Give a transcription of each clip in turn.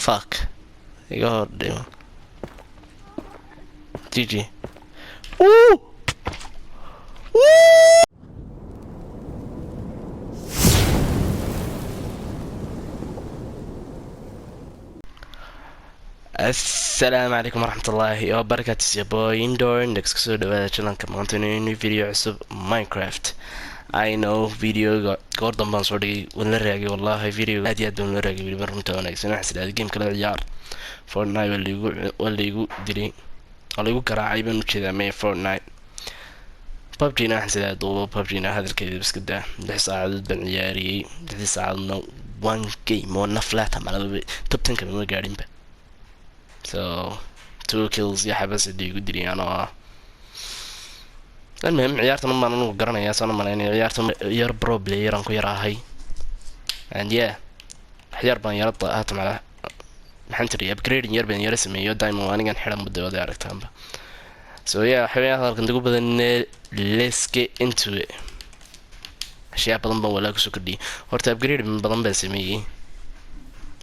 Fuck, iga hor dhimo. GG. Woo! Woo! Asalaamu calaykum waraxmatullaahi wabarakaatu, boy Indoor Index. Kusoo dhawaada channelka. Maanta inuu video cusub, Minecraft. I know, videoga goor dambaan soo dhigay, waan la raagay wallahi. Video aad iyo aad baan la raagay weliba. Runta wanaagsan waxaan isdhahay game kala ciyaar. Fortnite waa laigu dilay, waa laigu garaacay baan ujeedaa. May Fortnite, PUBG-na waxaan sidaa duubo. PUBG-na hadalkeeda iska daa. 6 saacadood baan ciyaariyey, 6dii saacadoodna one game oo naflaata malaba top 10-ka ma gaadhinba. So two kills iyo xabasada igu dilay anoo ah. Almuhim, ciyaartan baan anugu garanayaa, soona malaynaya ciyaartan yar pro player aan ku yar ahay. And yeah, wax yar baan yara haata mala maxaan tiri, upgrading yar baan yara sameeyo. Diamond anigan xidhan muddo wada aragtaanba. So yeah, waxaweyaan hadalkan ugu badan, let's get into it. Ashyaa badan baan walaa kusoo kordhiyay. Horta upgrade badan baan sameeyey.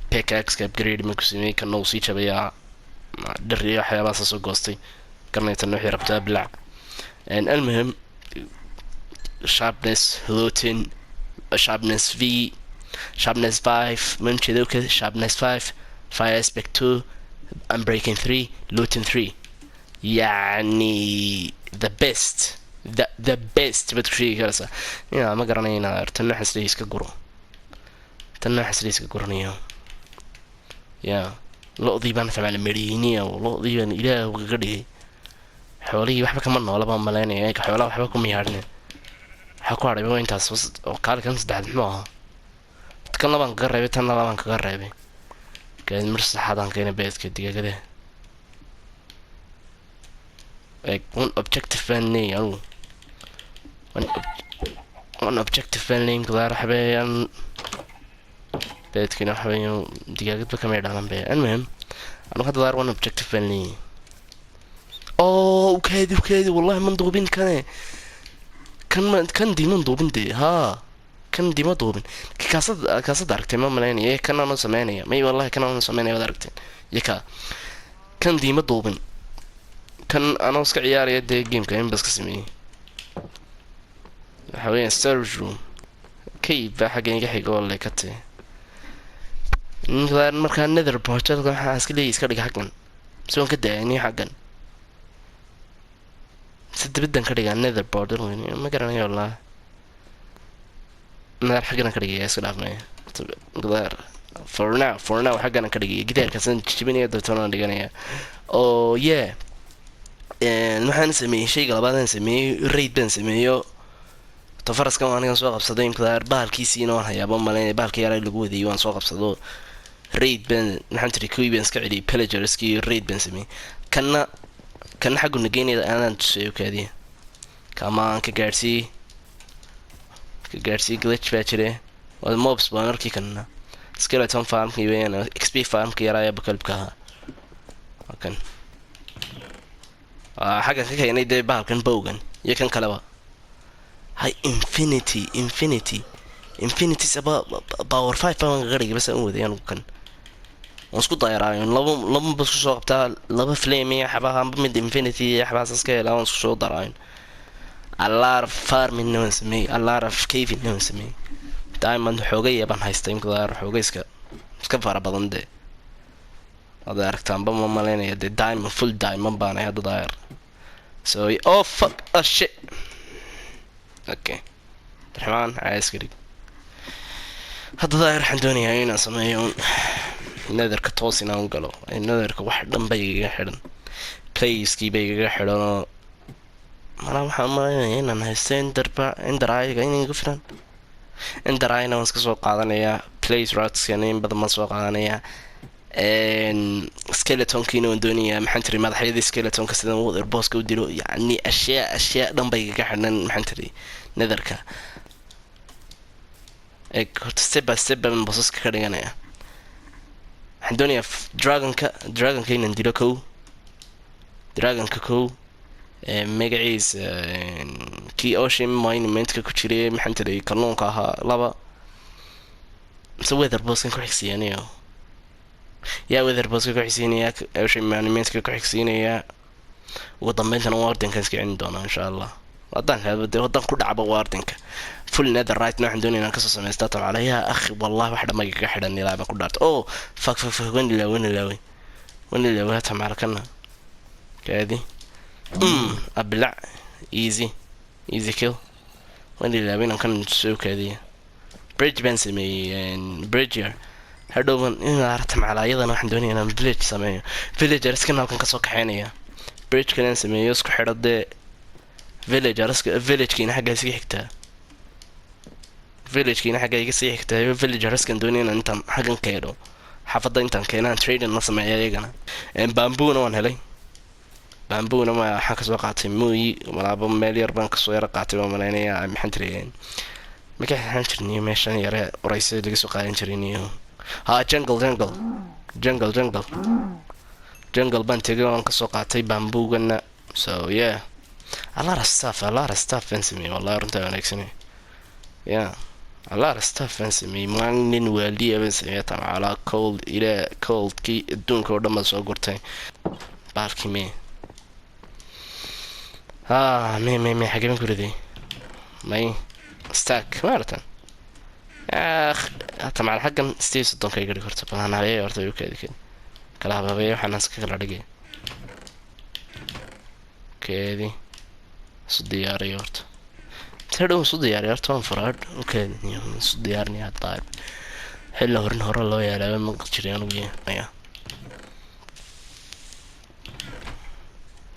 Pickaxe upgrade ma ku sameeyey, kana uu sii jabayaa. Dhir iyo waxyaabahaas soo goostay garanaytan waxay rabtaa bilac. And almuhim, sharpness, looting, sharpness v, sharpness 5 ma ujeeda. Okay, sharpness 5, fire aspect 2, unbreaking 3, looting 3. Yani the best, the best baad ku sheegi karaysaa. Ya ma garanayna, tan waxaan isleeyahay iska guro, tan waxaan isleeyahay iska guranayo. Ya lo-dii baan tamaala mariyeyniya, lo-dii baan Ilaah kaga dhigay. Xoolihii waxba kama noola baan malaynaya. Xoolaha waxba kuma yaadhin, waxaa ku hadhay waa intaas oo kaali. Kan saddexaad muxuu ahaa? Kan labaan kaga reebay, tan labaan kaga reebay. Gaadi mar saddexaad aan keenay beedka digaagada. Like, one objective baan leeyahay anugu, one objective baan leeyahay. Gudaar waxa weeyaan beedkina, waxa weeyaan digaagadba kamay dhalan be. Almuhim, anugu hadda daar one objective baan leeyahay. Oh, ukaadi, ukaadi, wallahi man duubin kane. Kan ma kan diiman duubin dee. Haa, kan diima duubin. Kaasad, kaasad aragtay ma malaynaya. Kan aanu sameynaya may, wallahi kan aanu sameynaya waad aragteen. Iyo ka kan diima duubin. Kan anoo iska ciyaaraya dee gameka in bas ka sameeyey. Waxa weeyaan storage room cave baa xagga iga xiga oo le ka tee. Markaa nether portalka waxaa iska leeyahay iska dhiga xaggan, mise waan ka daayay xaggan, mise dibaddan ka dhigaa nether portal, ma garanayo wallahi. Nether xaggan ka dhigaya, iska dhaafmaya gidaar. For now, for now xaggan ka dhigaya. Gidaarkaasaan jijibinaya, dabeetana waan dhiganaya. Oh yeah, waxaan sameeyey shayga labaadaan sameeyey, raid baan sameeyo. Tafaraskan anigan soo qabsaday imkadaar, bahalkiisiina waan hayaaba malaynaya. Bahalka yaraa lagu wadayay waan soo qabsado. Raid baan, maxaan tiri, kuwii baan iska celiyay, pillagerskii. Raid baan sameeyey. Kanna xaggu nageynaya aanaan tusayo. Kaadiya, kama aan ka gaadhsiiyey, ka gaadhsiiyey. Glitch baa jire, waa mobs baan arkii. Kanna skeleton farmkii weeyaan, XP farmka yaraa ee bakalibka ahaa. Waa kan xaggan ka keenay dee bahalkan bowgan iyo kan kaleba. Hay, infinity, infinity, infinity saba power 5 baan kaga dhigay. Bas aan u waday anugu kan waan isku dayaraayo. Laba ba isku soo qabtaa, laba flame iyo xabaha amba mid infinity iyo xabahaas iska helaa, waan isku soo daraayo. A lot of farming waan sameeyey, a lot of caving waan sameeyey. Diamond xoogay baan haystay imkadaar, xoogay iska fara badan dee. Wada aragtaanba ma malaynaya dee. Diamond, full diamond baan ahay hadda daayar. So oh fuck, oh shit. Okay, Raxmaan caaska dhig. Hadda daayar waxaan doonayaa inaan sameeyo netherka, toos inaan u galo netherka. Wax dhan bay igaga xidhan, placekii bay igaga xidhanoo. Malaa waxaan malaynaya inaan haysto enderba, ender eye-ga in igu filan. Ender eye-na waan iska soo qaadanayaa. Blaze rodskana in badan baan soo qaadanayaa. Skeletonkiina waan doonayaa, maxaan tiri, madaxyadii skeletonka sidan wither bosska u dilo. Yacni ashyaa dhan bay igaga xidhan, maxaan tiri, netherka. Eg horta, step by step baan bossaska ka dhiganaya. Waxaan doonayaa dragonka inaan dilo kow. Dragonka kow, magaciisa kii ocean monumentka ku jiray, maxaan tiri, kalluunka ahaa laba, mise wither bosskan ku xigsiiyaniyo. Yaa wither bosska ku xigsiinayaa, monumentka ku xigsiinayaa. Ugu dambeyntana wardenka iska celin doonaa, insha Allah, haddaan helo dee, haddaan ku dhacba wardenka. Full netherite waxaan doonaya inaan kasoo samaystaa tamcala. Yaa akhi, wallahi wax dhammayga kaga xidhan ilaa baan ku dhaartay. Oh, fuck, fuck, fuck, wan ilaaway, wan ilaaway, wan ilaaway. Tamcala kana kaadi abilac. Easy, easy kill. Waan ilaaway inaan kan soo kaadiya. Bridge baan sameeyey, bridge yar hadhowban inaa tamcala. Iyadana waxaan doonaya inaan village sameeyo, villagerskan halkan kasoo kaxeynaya. Bridge kan sameeyo, isku xidho dee villagerska. Villagekiina xagga iska xigtaa, villagekiina xagga iga sii xigtaa. Villagerskan doonaya inaan intaan xaggan keeno, xaafadda intaan keenaan trading la sameeya iyagana. Bamboona waan helay. Bamboona ma waxaan kasoo qaatay mooyi malaabo meel yar baan kasoo yara qaatay baan malaynayaa. Maxaan tiri, maka xaan jirniyo meeshan yare uraysa laga soo qaadan jiray niyo. Ha, jungle, jungle, jungle, jungle, jungle baan tegay, waan kasoo qaatay bamboogana. So yeah, a lot of stuff, a lot of stuff baan sameeyey. Wallahi runtaa wanaagsanay. Yeah, a lot of stuff baan sameeyey. Maalin waaliya baan sameeyey tamcala. Cold ilaa coldkii adduunka oo dhan baan soo gurtay. Baalkii me ah me me me xagee baan ku riday? May stack maaratan tamcala xaggan 38ka iga dhig horta. Badan habeeya horta, igu kaadi kaadi kala hababeeya. Waxaan iska kala dhigay keedi, isu diyaariyo horta. Intee dhow isu diyaariyo horta, waan furaa. Okay, isu diyaarinaya daib xilli horin hore loo yaalaaba maqli jiray anigu ya.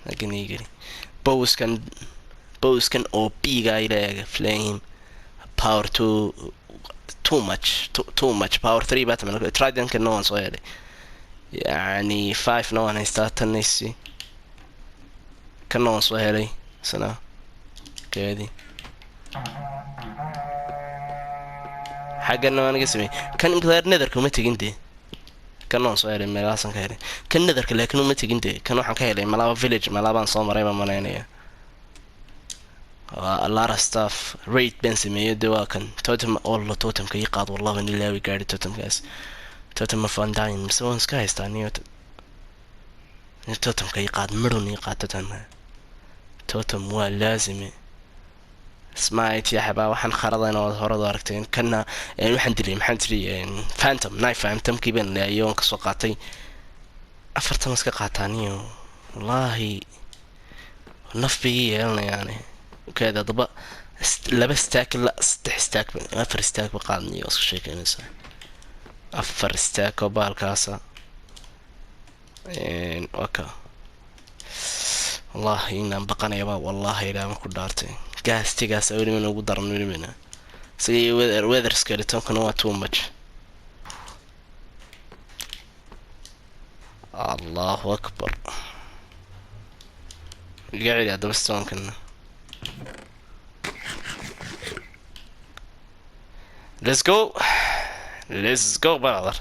Xaggan ii geli bowskan, bowskan oo b-ga ilaaga flame power two, too much, too, too much power three baa taman. Trident-kana waan soo helay, yani five na waan haystaa. Tanaysi kana waan soo helay isna keedi. Xaggana waan iga sameeyey kan imika. Netherka uma tegin dee. Kan waan soo helay, meelahaasaan ka helay kan netherka, laakiin uma tegin dee. Kan waxaan ka helay malaaba village, malaabaan soo maray baan malaynaya. Waa a lot of stuff. Raid baan sameeyey dee. Waa kan totem olla, totemka ii qaad. Wallah waan ilaawi gaadhi totemkaas, totem of undying. Mise waan iska haystaa niyo. Totemka ii qaad, midhun ii qaad totemka. Totem waa laazime. Smite ya xabaa, waxaan kharadayna waad horada aragteen. Kana waxaan dilay, maxaan tiri, phantom knife. Phantomkii baan laayay, waan kasoo qaatay. Afartan iska qaataa niyo. Wallaahi naf bay ii yeelanayaane. Keeda haddaba laba stack, la saddex stack, afar stack ba qaadniyo. Isku sheekeynaysaa afar stack oo baalkaasa waa ka. Wallahi inaan baqanayaba, wallahi ilaa ku dhaartay. Ghastigaas welibana ugu daran, welibana isaga iyo wither skeletonkana waa too much. Allahu akbar, iga celi haddaba stonekana. Let's go, let's go, brother.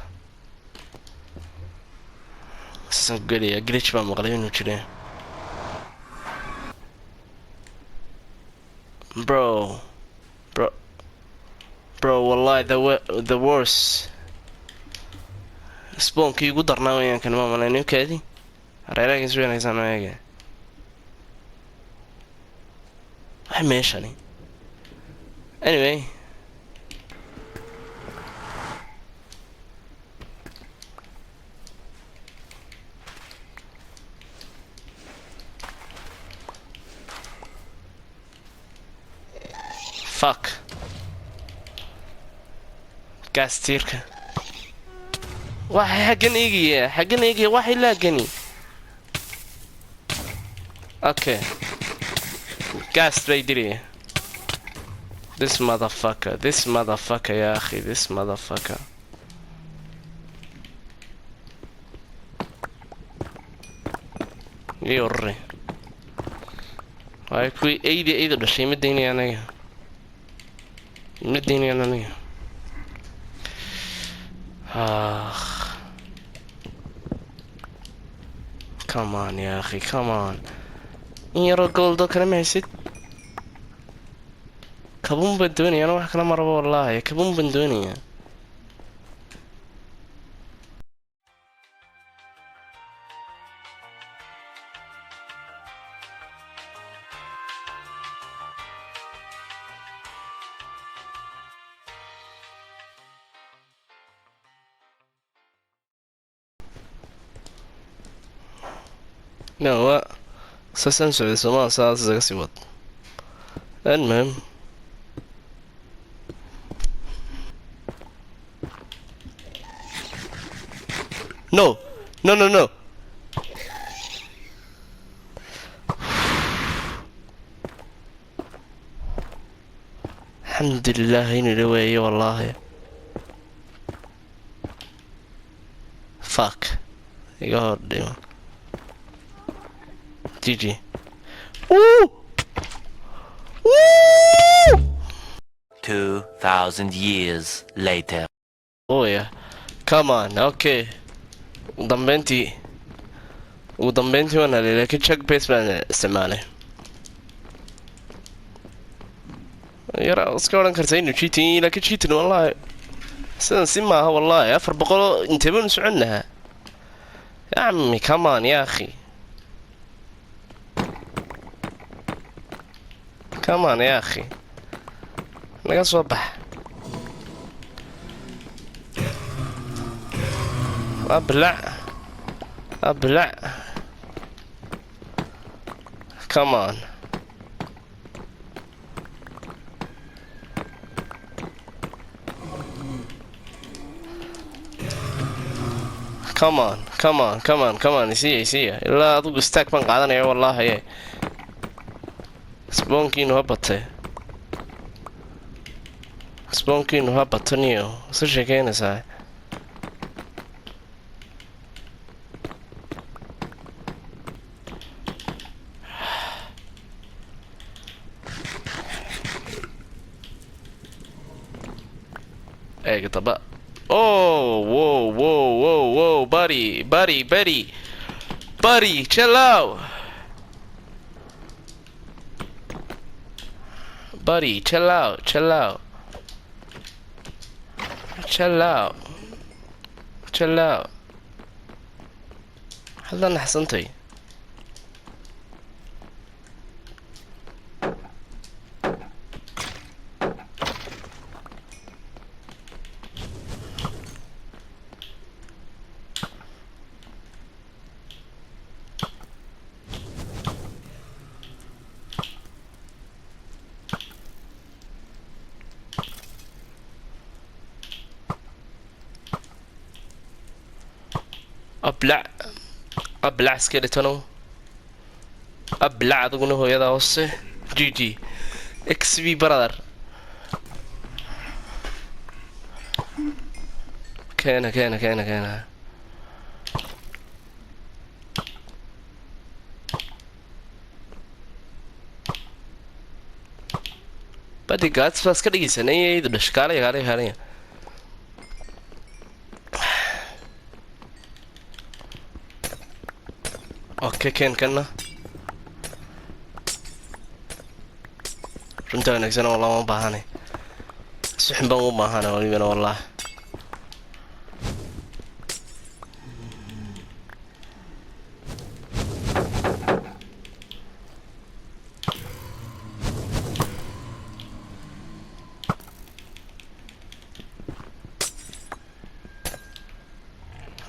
Sasaan ku gelaya. Glitch baa maqlay inuu jira, bro, bro, bro. Wallahi the worst spawnkii ugu darnaa weyaan kan. Ma malaynayo kaadi hareeraha isweynaysaan eega wax meeshani. Anyway, fuck, ghast tearka waxay xaggan eegaya, xaggan eegaya, waxay laagani. Okay, ghast bay dilaya. This motherfucker, this motherfucker, ya akhi, this motherfucker. Ii ururi waayo kuwii eyda, eyda dhashay. Ma daynaya aniga, ma daynayaan aniga. Ah, come on, ya akhi, come on. In yaroo gold oo kale ma haysid? Kabuun baan doonaya ana, wax kale ma rabo. Wallaahi kabuun baan doonayaa. No waa saasaan socday soomaa, saas isaga sii wad. المهم no no no no. الحمد لله inuu dhaweeyey wallahi. Fuck, iga hor dhima. GG. Woo! Woo! 2,000 years later. Oh yeah. Come on, okay. Ugu dambeyntii waan helay, laakiin check base baan isticmaalay. Yara iska odhan karta inuu cheating, laakiin cheating wallahi sidan si maaha wallahi. 400 intee baynu socon lahaa? يا عمي come on يا أخي، come on يا أخي، naga soo bax. Ablac ablac, come on. Come on, come on, come on, come on. Isiya, isiya. Ilaa adigu stack baan qaadanaya wallahi. Spawnkiinu ha batay, spawnkiinu ha bataniyo isu sheekeynaysaa. Eeg daba. Oh, whoa, whoa, whoa, whoa, buddy, buddy, buddy, buddy, chill out. Buddy, chill out, chill out. Chill out. Chill out. Hadda naxsantay. Ablac ablac, skeletono ablac, adiguna hooyada hoose. GG XV brother. Keena keena keena keena. Bodyguards baa iska dhigaysanay dhash. Kaalaya kaalaya kaalaya. Okay, keen kana. Runta wanaagsan wallah waan u baahanay, si xun baan u baahanay walibana wallah.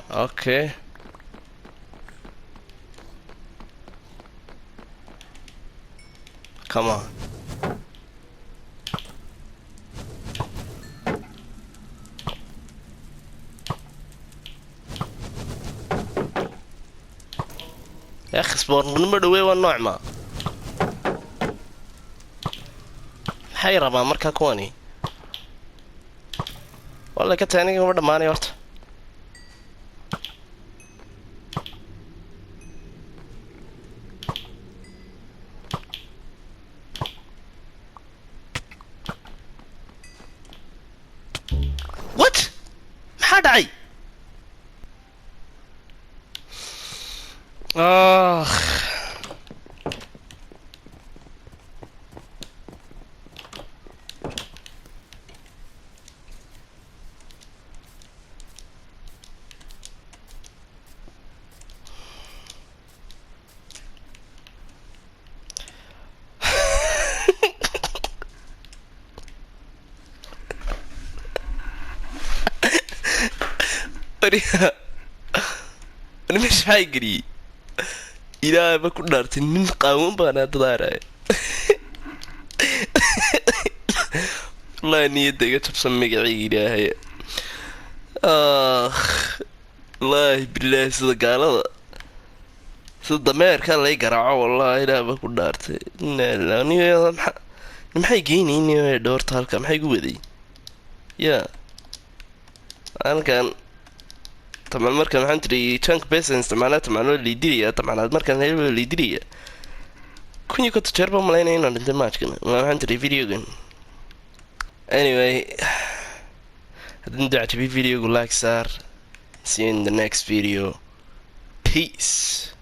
Okay, come on. يا اخي spawn ma dhawey, waa nooc ma maxay rabaan markaa kuwani? Walla ka tahay aniga ma dhamaanay horta. What? Maxaa dhacay? Ah. Ani meesha maxaa geliyey? Ilaahay ba ku dhaartay, nin qaawan baan hadda daaraya. Wallahi niyadda iga jabsan, magacayga Ilaahay. Ah, wallaahi bilaahi, sida gaalada, sida dameerka lay garaaco. Wallahi Ilaah ba ku dhaartay. Maxay geynayni dhoorta halka? Maxay igu waday ya halkan? Taban markan waxaan tiri junk besen isticmaalaa, taban waa liidilaya, taban markan hel waa liidilaya. 1050 jeer baan malaynaya inaan dhintay matchkan, waxaan tiri videogan. Anyway, haddii dacjabi videogu, like saar. See you in the next video. Peace.